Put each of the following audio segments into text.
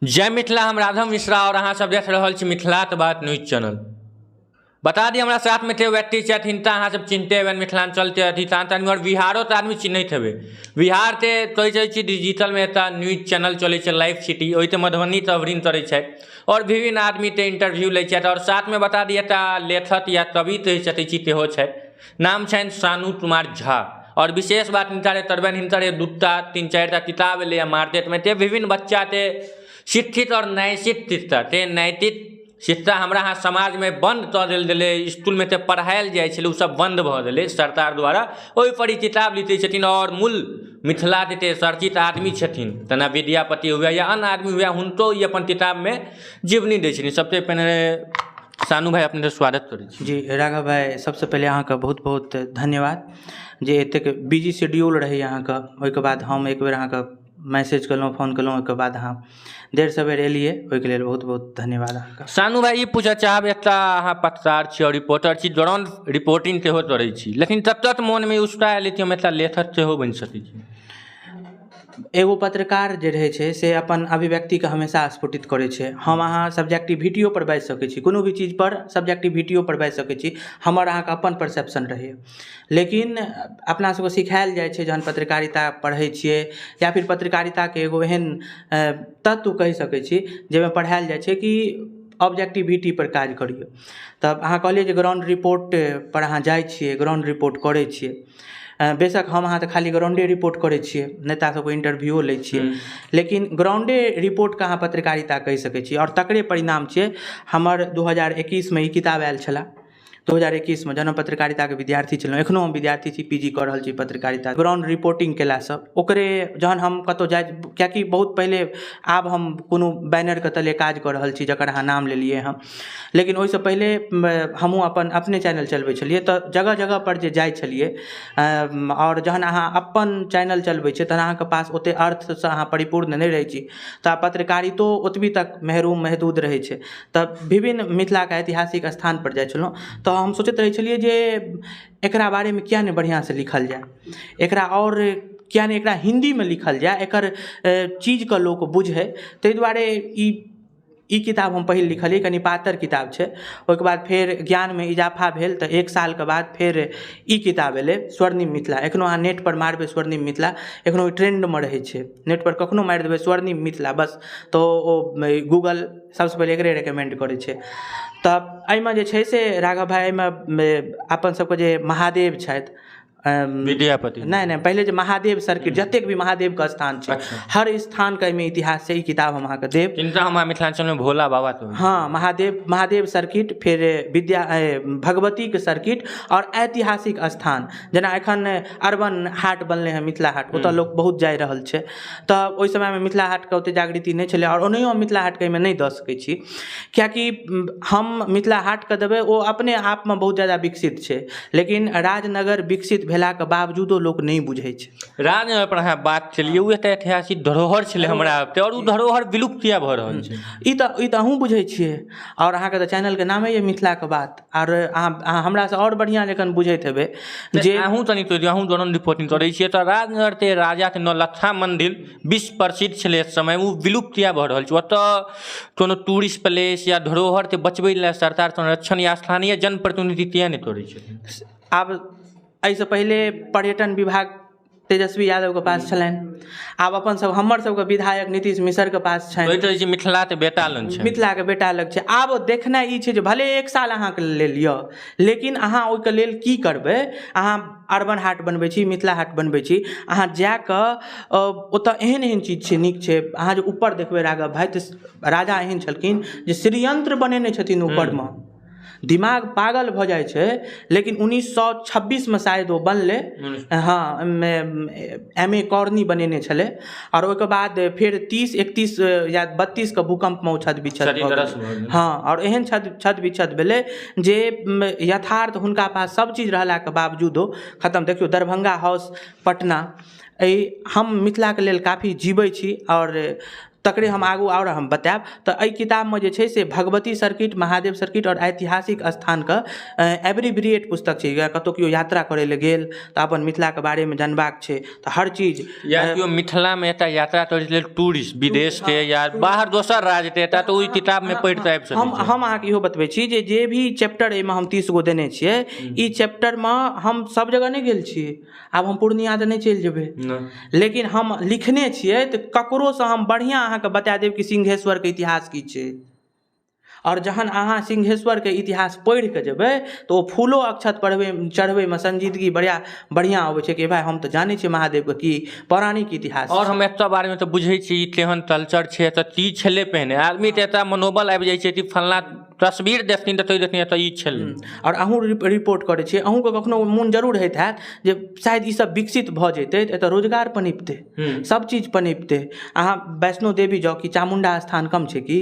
जय मिथिला। हम राधव मिश्रा और अहाँ सब देख रहल छी मिथिलाक बात न्यूज चैनल। बता दी, हमरा साथमे ते व्यक्ति छथि, हिनका अहाँ सब चिन्हते हेबै, मिथिलांचलके अधिकांश आदमी और बिहारोके आदमी चिन्हैत हेबै। बिहारके कहै छी डिजिटलमे एकटा न्यूज चैनल चलै छै लाइव सिटी, ओहिके मधुबनी कवरिंग करै छथि और विभिन्न आदमीके इंटरव्यू लै छथि। और साथमे बता दी, एकटा लेखक या कवि कहि सकै छी सेहो छथि, नाम छनि सानू कुमार झा। और विशेष बात हिनका करबनि, हिनकर 2टा 3 4टा किताब एलै मार्केटमे, ते विभिन्न बच्चाके शिक्षित और नैतिक शिक्षा, ते नैतिक शिक्षा हमरा अहाँ समाजमे बन्द कऽ देल गेलै, इसकुलमे तऽ पढ़ायल जाइ छलै, ओ सब बन्द भऽ गेलै सरकार द्वारा, ओहिपर ई किताब लिखै छथिन। आओर मूल मिथिलाके जे चर्चित आदमी छथिन, तेना विद्यापति हुए या अन्य आदमी हुए, हुनको ई अपन किताबमे जीवनी दै छथिन। सबसँ पहिने सानू भाइ, अपनेके स्वागत करै छी। जी राघव भाइ, सबसँ पहिले अहाँके बहुत बहुत धन्यवाद जे एतेक बिजी शेड्यूल रहैए अहाँके, ओहिके बाद हम एक बेर अहाँके मैसेज केलहुँ, फोन केलहुँ, ओहिके बाद अहाँ देर सबेर एलियै, ओहिके लेल बहुत बहुत धन्यवाद अहाँके। सानू भाइ, ई पूछऽ चाहब, एकटा अहाँ पत्रकार छी और रिपोर्टर छी, ग्राउंड रिपोर्टिंग सेहो करै छी, लेकिन तब मोनमे उत्साह एलै कि हम एकटा लेखक सेहो बनि सकै छी? एगो पत्रकार जे रहै छै से अपन अभिव्यक्तिके हमेशा स्फुटित करै छै। हम अहाँ सब्जेक्टिविटियो पर बाजि सकै छी, कोनो भी चीजपर सब्जेक्टिविटियो पर बाजि सकै छी, हमर अहाँके अपन परसेप्शन रहैए। लेकिन अपना सबके सिखायल जाइ छै जहन पत्रकारिता पढ़ै छियै या फिर पत्रकारिताके एगो एहन तत्व कहि सकै छी जाहिमे पढ़ायल जाइ छै कि ऑब्जेक्टिविटी पर काज करियौ। तब अहाँ कहलियै जे ग्राउंड रिपोर्ट पर अहाँ जाइ छियै, ग्राउंड रिपोर्ट करै छियै। बेशक हम अहाँ तऽ खाली ग्राउंडे रिपोर्ट करै छियै, नेता सबके इंटरव्यूओ लै छियै, लेकिन ग्राउंडे रिपोर्टके अहाँ पत्रकारिता कहि सकै छियै और तकरे परिणाम छियै हमर 2021मे ई किताब आयल छलए। 2021मे जहन हम पत्रकारिताके विद्यार्थी छलहुँ, एखनो हम विद्यार्थी छी, पीजी कऽ रहल छी पत्रकारिता। ग्राउंड रिपोर्टिंग केलासँ ओकरे जहन हम कतहु जाइ, कियाकि बहुत पहिले, आब हम कोनो बैनरके तले काज कऽ रहल छी जकर अहाँ नाम लेलियै हँ, लेकिन ओहिसँ पहिले हमहूँ अपन अपने चैनल चलबै छलियै, तऽ जगह जगहपर जे जाइ छलियै आओर जहन अहाँ अपन चैनल चलबै छियै तहन अहाँके पास ओतेक अर्थसँ अहाँ परिपूर्ण नहि रहै छी, तऽ पत्रकारितो ओतबी तक महरूम महदूद रहै छै। तऽ विभिन्न मिथिलाके ऐतिहासिक स्थानपर जाइ छलहुँ तऽ हम सोचैत रहै छलियै जे एकरा बारेमे किया नहि बढ़िआँसँ लिखल जाय, एकरा आओर किया नहि एकरा हिन्दीमे लिखल जाय, एकर चीजके लोक बुझै। ताहि दुआरे ई ई किताब हम पहिल लिखलियै, कनि पातर किताब छै। ओहिके बाद फेर ज्ञानमे इजाफा भेल तऽ एक सालके बाद फेर ई किताब एलै, स्वर्णिम मिथिला। एखनो अहाँ नेटपर मारबै स्वर्णिम मिथिला, एखनो ओ ट्रेंडमे रहै छै। नेटपर कखनो मारि देबै स्वर्णिम मिथिला बस, तऽ ओ गूगल सबसँ पहिले एकरे रिकमेंड करै छै। तऽ एहिमे जे छै से राघव भाइ, एहिमे अपन सबके जे महादेव छथि, विद्यापति, नहि नहि, पहिले जे महादेव सर्किट, जतेक भी महादेवके स्थान छै, हर स्थानके एहिमे इतिहास छै। ई किताब हम अहाँके देब। चिन्ता हमरा मिथिलांचलमे भोला बाबा तो हँ, महादेव, महादेव सर्किट, फेर विद्या भगवतीके सर्किट आओर ऐतिहासिक स्थान, जेना एखन अर्बन हाट बनलै हँ, मिथिला हाट, ओतऽ लोक बहुत जाइ रहल छै। तऽ ओहि समयमे मिथिला हाटके ओतेक जागृति नहि छलै आओर ओनाहियो हम मिथिला हाटके एहिमे नहि दऽ सकै छी, कियाकि हम मिथिला हाटके देबै, ओ अपने आपमे बहुत ज्यादा विकसित छै, लेकिन राजनगर विकसित भेलाके बावजूदो लोक नहि बुझै छै। राजनगर पर अहाँ बात चलियै, ओ एकटा ऐतिहासिक धरोहर छलै हमरा, आओर ओ धरोहर विलुप्त किया भऽ रहल छै? ई तऽ अहूँ बुझै छियै आओर अहाँके तऽ चैनलके नामे यऽ मिथिलाके बात, आओर अहाँ हमरासँ आओर बढ़िआँ जखन बुझैत हेबै जे अहूँ तनि अहूँ दौरान रिपोर्टिंग करै छियै। तऽ राजनगरके राजाके नौलखा मन्दिर विश्व प्रसिद्ध छलै एक समय, ओ विलुप्त किया भऽ रहल छै? ओतऽ कोनो टूरिस्ट प्लेस या धरोहरके बचबै लए सरकार संरक्षण या स्थानीय जनप्रतिनिधि किया नहि करै छथिन? आब एहिसँ पहिले पर्यटन विभाग तेजस्वी यादवके पास छलनि, आब अपन सब हमर सबके विधायक नीतीश मिश्रके पास छनि। कहैत रहै छै मिथिलाके बेटा लग छै। मिथिलाके बेटा लग छै। आब देखनाइ ई छै जे भले एक साल अहाँके लेल यऽ, लेकिन अहाँ ओहिके लेल की करबै? अहाँ अर्बन हाट बनबै छी, मिथिला हाट बनबै छी, अहाँ जाकऽ ओतऽ एहन एहन चीज छै, नीक छै। अहाँ जे ऊपर देखबै राघव भाइ, तऽ राजा एहन छलखिन जे षड्यंत्र बनेने छथिन ऊपरमे, दिमाग पागल भऽ जाइ छै। लेकिन 1926मे शायद ओ बनलै। हँ, एम ए कॉर्नी बनेने छलै आओर ओहिके बाद फेर 30, 31 या 32के भूकम्पमे ओ क्षत विक्षत भऽ गेलै। हँ, आओर एहन क्षत विक्षत भेलै जे यथार्थ हुनका पास सब चीज रहलाके बावजूदो खतम। देखियौ, दरभंगा हाउस पटना, एहि हम मिथिलाके लेल काफी जीबै छी आओर तकरे हम आगू आओर हम बतायब। तऽ एहि किताबमे जे छै से भगवती सर्किट, महादेव सर्किट आओर ऐतिहासिक स्थानके एब्रीब्रिएट पुस्तक छै। कतहु केओ यात्रा करै लए गेल तऽ अपन मिथिलाके बारेमे जानबाक छै तऽ हर चीज, या केओ मिथिलामे एतऽ यात्रा करै लेल टूरिस्ट विदेशके या बाहर दोसर राज्यके एतऽ, तऽ ओहि किताबमे पढ़ि कऽ आबि सकै छै। हम अहाँके इहो बतबै छी जे जे भी चैप्टर एहिमे हम 30 गो देने छियै, ई चैप्टरमे हम सब जगह नहि गेल छी। आब हम पूर्णिया तऽ नहि चलि जेबै, लेकिन हम लिखने छियै तऽ ककरोसँ हम बढ़िआँ अहाँके बता देब कि सिंहेश्वरके इतिहास की छै। आओर जहन अहाँ सिंहेश्वरके इतिहास पढ़ि कऽ जेबै तऽ ओ फूलो अक्षत पढ़बै चढ़बैमे संजीदगी बढ़िआँ बढ़िआँ अबै छै कि भाइ हम तऽ जानै छियै महादेवके की पौराणिक इतिहास। आओर हम एतऽ बारेमे तऽ बुझै छी, ई केहन कल्चर छै, एतऽ की छलै पहिने। आदमीके एतऽ मनोबल आबि जाइ छै कि फल्लाँ तस्वीर देखथिन तऽ देखथिन एतऽ ई छलै। आओर अहूँ रिपोर्ट करै छियै, अहूँके कखनो मोन जरूर होइत हैत जे शायद ई सब विकसित भऽ जेतै तऽ एतऽ रोजगार पनपितै, सब चीज पनपितै। अहाँ वैष्णो देवी जाउ कि चामुण्डा स्थान कम छै की?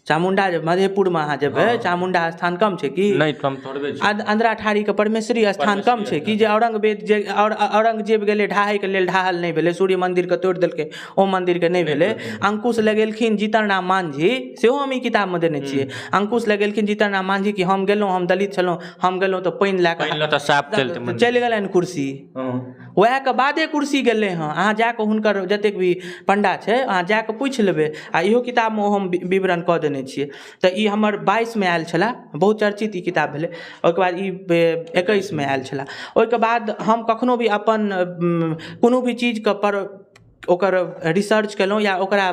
चामुण्डा जे मधेपुरमे अहाँ जेबै, चामुण्डा स्थान कम छै की? नहि, कम थोड़बे छै। अंधराठाढ़ीके परमेश्वरी स्थान कम छै की? जे औरंगजेब जे औरंगजेब गेलै ढाहैके लेल, ढाहल नहि भेलै, सूर्य मन्दिरके तोड़ि देलकै, ओ मन्दिरके नहि भेलै। अंकुश लगेलखिन जीतन राम मांझी, सेहो हम ई किताबमे देने छियै। अंकुश लगेलखिन जीतन राम मांझी कि हम गेलहुँ, हम दलित छलहुँ, हम गेलहुँ तऽ पानि लए कऽ साफ चलि गेलनि कुर्सी, वएहके बादे कुर्सी गेलै हँ। अहाँ जाकऽ हुनकर जतेक भी पंडा छै अहाँ जाकऽ पूछि लेबै, आ इहो किताबमे ओ हम विवरण कऽ देने छियै। तऽ ई हमर 22मे आयल छलए, बहुत चर्चित ई किताब भेलै। ओहिके बाद ई 21मे आयल छलए। ओहिके बाद हम कखनो भी अपन कोनो भी चीजके पर ओकर रिसर्च केलहुँ या ओकरा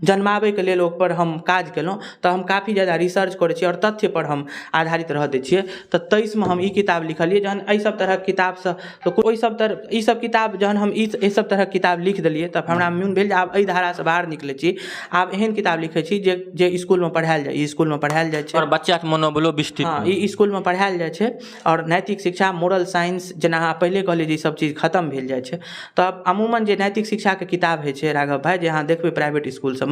जन्माबैके लेल ओहिपर हम काज केलहुँ तऽ हम काफी ज्यादा रिसर्च करै छियै आओर तथ्यपर हम आधारित रहऽ दै छियै। तऽ 23मे हम ई किताब लिखलियै। जहन एहि सब तरहक किताबसँ तऽ ओहि सब तरह ई सब किताब जहन हम ई सब तरहक किताब लिख देलियै तऽ हमरा मोन भेल जे आब एहि धारासँ बाहर निकलै छी, आब एहन किताब लिखै छी जे जे इसकुलमे पढ़ायल जाइ, ई इसकुलमे पढ़ायल जाइ छै आओर बच्चाके मनोबलो विस्तृत। हँ, ई इसकुलमे पढ़ायल जाइ छै। आओर नैतिक शिक्षा, मोरल साइंस, जेना अहाँ पहिले कहलियै जे ई सब चीज खतम भेल जाइ छै, तऽ अमूमन जे नैतिक शिक्षाके किताब होइ छै राघव भाइ, जे अहाँ देखबै प्राइवेट इसकुल सबमे,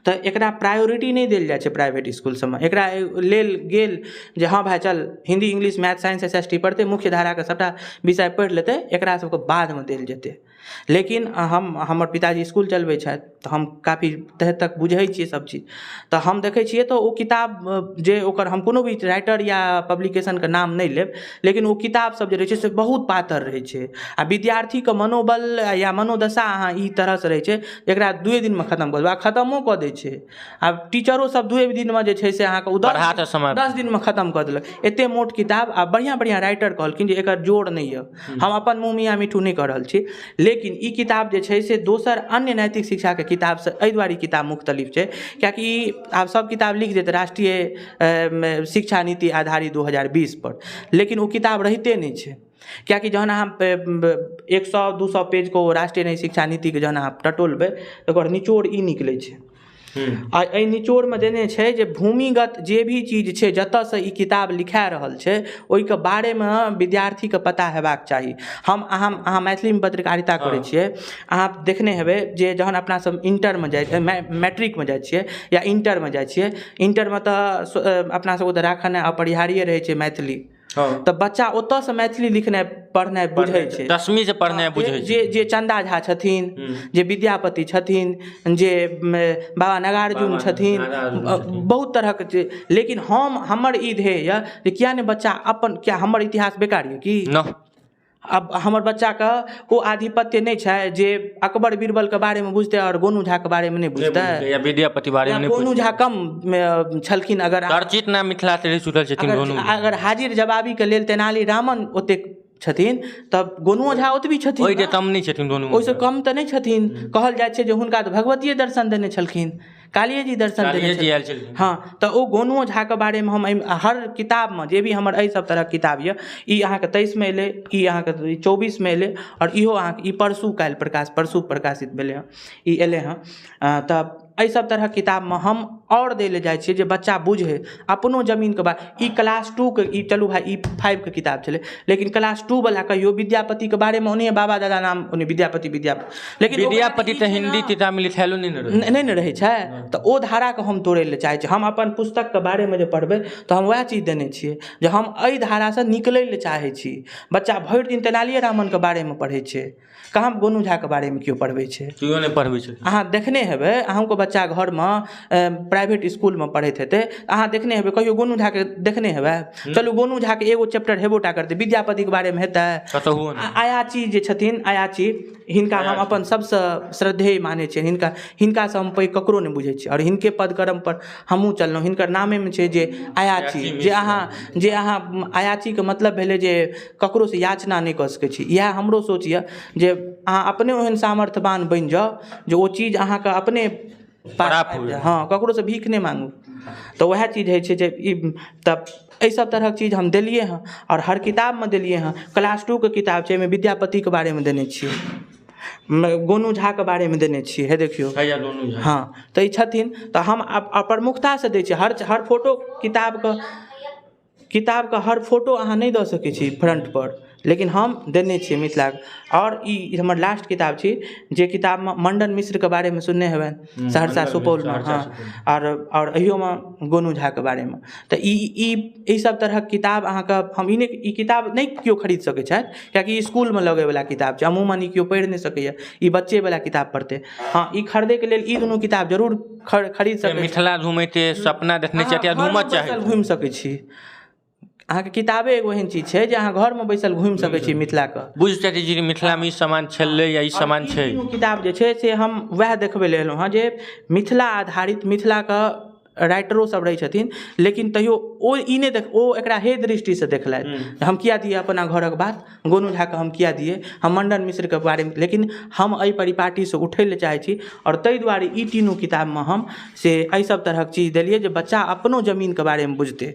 तऽ एकरा प्रायोरिटी नहि देल जाइ छै। प्राइवेट इसकुल सबमे एकरा लेल गेल जे हँ भाइ चल Hindi, English, math, science, SST पढ़तै, मुख्य धाराके सबटा विषय पढ़ि लेतै, एकरा सबके बादमे देल जेतै। लेकिन हम हमर पिताजी इसकुल चलबै छथि तऽ हम काफी तह तक बुझै छियै सब चीज, तऽ हम देखै छियै तऽ ओ किताब जे ओकर हम कोनो भी राइटर या पब्लिकेशनके नाम नहि लेब, लेकिन ओ किताब सब जे रहै छै से बहुत पातर रहै छै आ विद्यार्थीके मनोबल या मनोदशा अहाँ ई तरहसँ रहै छै एकरा 2 दिनमे खतम कऽ देबै, आ खतमो कऽ दै छै। आब टीचरो सब 2 दिनमे जे छै से अहाँके ओ 10 दिनमे खतम कऽ देलक, एते मोट किताब। आ बढ़िआँ बढ़िआँ राइटर कहलखिन जे एकर जोड़ नहि यऽ। हम अपन मुँह मियाँ मिठू नहि कऽ रहल छी, लेकिन ई किताब जे छै से दोसर अन्य नैतिक शिक्षाके किताबसँ एहि दुआरे किताब मुख्तलिफ छै कियाकि आब सब किताब लिख देतै राष्ट्रीय शिक्षा नीति आधारित 2020 पर, लेकिन ओ किताब रहिते नहि छै। कियाकि जहन अहाँ 100-200 पेजके ओ राष्ट्रीय नई शिक्षा नीतिके जहन अहाँ टटोलबै तऽ ओकर निचोड़ ई निकलै छै। आ एहि निचोड़मे देने छै जे भूमिगत जे भी चीज छै जतऽसँ ई किताब लिखा रहल छै ओहिके बारेमे विद्यार्थीके पता हेबाक चाही। हम अहाँ मैथिलीमे पत्रकारिता करै छियै, अहाँ देखने हेबै जे जहन अपना सब इंटरमे जाइ, मैट्रिकमे जाइ छियै या इंटरमे जाइ छियै, इंटरमे तऽ अपना सबके तऽ राखनाइ अपरिहार्य रहै छै मैथिली, तऽ बच्चा ओतऽसँ मैथिली लिखनाइ पढ़नाइ बुझै छै, 10वीं से पढ़नाइ बुझै छै। जे चंदा झा छथिन, जे विद्यापति छथिन, जे बाबा नागार्जुन छथिन, बहुत तरहक छै। लेकिन हम हमर ई ध्येय यऽ जे किया नहि बच्चा अपन, क्या हमर इतिहास बेकार यऽ की? अब हमर बच्चाके ओ आधिपत्य नहि छै जे अकबर बीरबलके बारेमे बुझतै आओर गोनू झाके बारेमे नहि बुझतै, या विद्यापति बारेमे नहि। गोनू झा कम छलखिन, अगर चर्चित नाम मिथिला से जुड़ल छथिन गोनू, अगर हाजिर जवाबीके लेल तेनाली रामन ओतेक छथिन तब गोनुओ झा ओतबी छथिन, ओहिके कम नहि छथिन, गोनू ओहिसँ कम तऽ नहि छथिन। कहल जाइ छै जे हुनका तऽ भगवतीये दर्शन देने छलखिन, कालिए जी दर्शन देने छलखिन। हँ, तऽ ओ गोनुओ झाके बारेमे हम एहि हर किताबमे जे भी हमर एहि सब तरहक किताब यऽ, ई अहाँके 23मे एलै, ई अहाँके 24मे एलै, आओर इहो अहाँके ई परसू काल्हि परसू प्रकाशित भेलै हँ, ई एलै हँ। तऽ एहि सब तरहक किताबमे हम आओर दै लए जाइ छियै जे बच्चा बुझै अपनो जमीनके बात। ई क्लास 2 के ई चलू भाय ई 5 के किताब छलै, लेकिन क्लास 2 वाला कहियो विद्यापतिके बारेमे ओनहिये बाबा दादा नाम ओने विद्यापति विद्यापति, लेकिन विद्यापति तऽ हिन्दी किताबमे लिखायलो नहि ने रहै, नहि ने रहै छै। तऽ ओ धाराके हम तोड़ै लए चाहै छी। हम अपन पुस्तकके बारेमे जे पढ़बै तऽ हम वएह चीज देने छियै जे हम एहि धारासँ निकलै लए चाहै छी। बच्चा भरि दिन तेनालिए रामनके बारेमे पढ़ै छै, कहाँ गोनू झाके बारेमे केओ पढ़बै छै? केओ नहि पढ़बै छै। अहाँ देखने हेबै, अहूँके बच्चा घरमे प्राइवेट इसकुलमे पढ़ैत हेतै, अहाँ देखने हेबै कहियो गोनू झाके देखने हेबै? चलू गोनू झाके एगो चैप्टर हेबो टा करतै, विद्यापतिके बारेमे हेतै? कतहु नहि। अयाची जे छथिन, अयाची, हिनका हम अपन सबसँ श्रद्धेय मानै छियनि। हिनकासँ हम पैघ ककरो नहि बुझै छियै आओर हिनके पदकर्म पर हमहूँ चललहुँ। हिनकर नामेमे छै जे अयाची, जे अहाँ अयाचीके मतलब भेलै जे ककरोसँ याचना नहि कऽ सकै छी। इएह हमरो सोच यऽ जे अहाँ अपने ओहन सामर्थ्यवान बनि जाउ जे ओ चीज अहाँके अपने प्राप्त हुए। हँ, ककरोसँ भीख नहि मांगू। तऽ वएह चीज होइ छै जे ई तऽ एहि सब तरहक चीज हम देलियै हँ आओर हर किताबमे देलियै हँ। क्लास 2 के किताब छै, एहिमे विद्यापतिके बारेमे देने छियै, गोनू झाके बारेमे देने छियै। हे देखियौ, हँ तऽ ई छथिन। तऽ हम प्रमुखतासँ दै छियै हर फोटो किताबके हर फोटो अहाँ नहि दऽ सकै छी फ्रंट पर, लेकिन हम देने छियै मिथिलाके। आओर ई हमर लास्ट किताब छी जे किताबमे मण्डन मिश्रके बारेमे सुनने हेबै, सहरसा सुपौलमे। हँ, आओर एहियोमे गोनू झाके बारेमे। तऽ ई ई सब तरहक किताब अहाँके हम ई नहि, ई किताब नहि केओ खरीद सकै छथि, कियाकि इसकुलमे लगैवला किताब छै, अमूमन ई केओ पढ़ि नहि सकैए, ई बच्चेवला किताब पढ़तै। हँ, ई खरीदैके लेल ई दुनू किताब जरूर खरीद सकै। मिथिला घुमैके सपना देखने छथि या घूमऽ चाहै घुमि सकै छी। अहाँके किताबे एगो एहन चीज छै जे अहाँ घरमे बैसल घुमि सकै छी मिथिलाके। बुझि सकै छी मिथिलामे ई सामान छलै या ई सामान छै। किताब जे छै से हम वएह देखबै लए एलहुँ हँ जे मिथिला आधारित मिथिलाके राइटरो सब रहै छथिन, लेकिन तैयो ओ ई नहि देख, ओ एकरा हे दृष्टिसँ देखलथि। हम किया दियै अपना घरक बात गोनू झाके, हम किया दियै हम मण्डन मिश्रके बारेमे, लेकिन हम एहि परिपाटीसँ उठै लए चाहै छी। आओर ताहि दुआरे ई तीनू किताबमे हम से एहि सब तरहक चीज देलियै जे बच्चा अपनो जमीनके बारेमे बुझतै।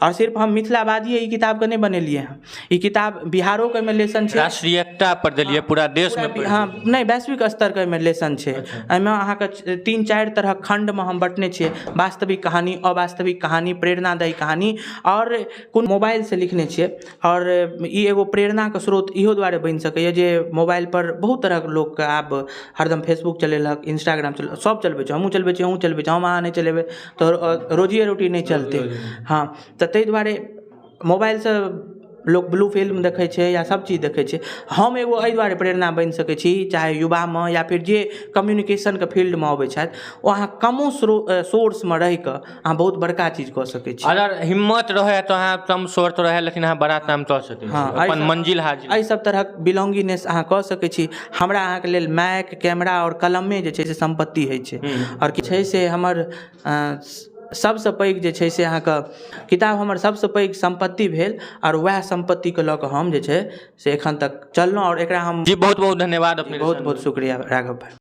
आओर सिर्फ हम मिथिलावादिए ई किताबके नहि बनेलियै हँ, ई किताब बिहारोके एहिमे लेसन छै, राष्ट्रीयता पर देलियै, पूरा देशमे। हँ नहि, वैश्विक स्तरके एहिमे लेसन छै। एहिमे अहाँके 3-4 तरहक खण्डमे हम बँटने छियै, वास्तविक कहानी, अवास्तविक कहानी, प्रेरणादायी कहानी, आओर कोन मोबाइलसँ लिखने छियै। आओर ई एगो प्रेरणाके स्रोत इहो दुआरे बनि सकैए जे मोबाइलपर बहुत तरहक लोकके आब हरदम फेसबुक चलेलक, इंस्टाग्राम चलेलक, सब चलबै छै, हमहूँ चलबै छी, अहूँ चलबै छी, हम अहाँ नहि चलेबै तऽ रोजिए रोटी नहि चलतै। हँ, तऽ ताहि दुआरे मोबाइलसँ लोक ब्लू फिल्म देखै छै या सब चीज देखै छै। हम एगो एहि दुआरे प्रेरणा बनि सकै छी, चाहे युवामे या फिर जे कम्युनिकेशनके फील्डमे अबै छथि, ओ अहाँ कमो सोर्समे रहिकऽ अहाँ बहुत बड़का चीज कऽ सकै छी। अगर हिम्मत रहै तऽ अहाँ कम सोर्स रहै लेकिन अहाँ बड़ा काम कऽ सकै छी, अपन मंजिल हासिल। एहि सब तरहक बिलोंगिनेस अहाँ कऽ सकै छी। हमरा अहाँके लेल माइक, कैमरा आओर कलमे जे छै से सम्पत्ति होइ छै। आओर की छै से हमर सबसँ पैघ जे छै से अहाँके किताब हमर सबसँ पैघ सम्पत्ति भेल, आओर वएह सम्पत्तिके लऽ कऽ हम जे छै से एखन तक चललहुँ। आओर एकरा हम जी बहुत बहुत धन्यवाद अपने, बहुत बहुत शुक्रिया राघव भाई।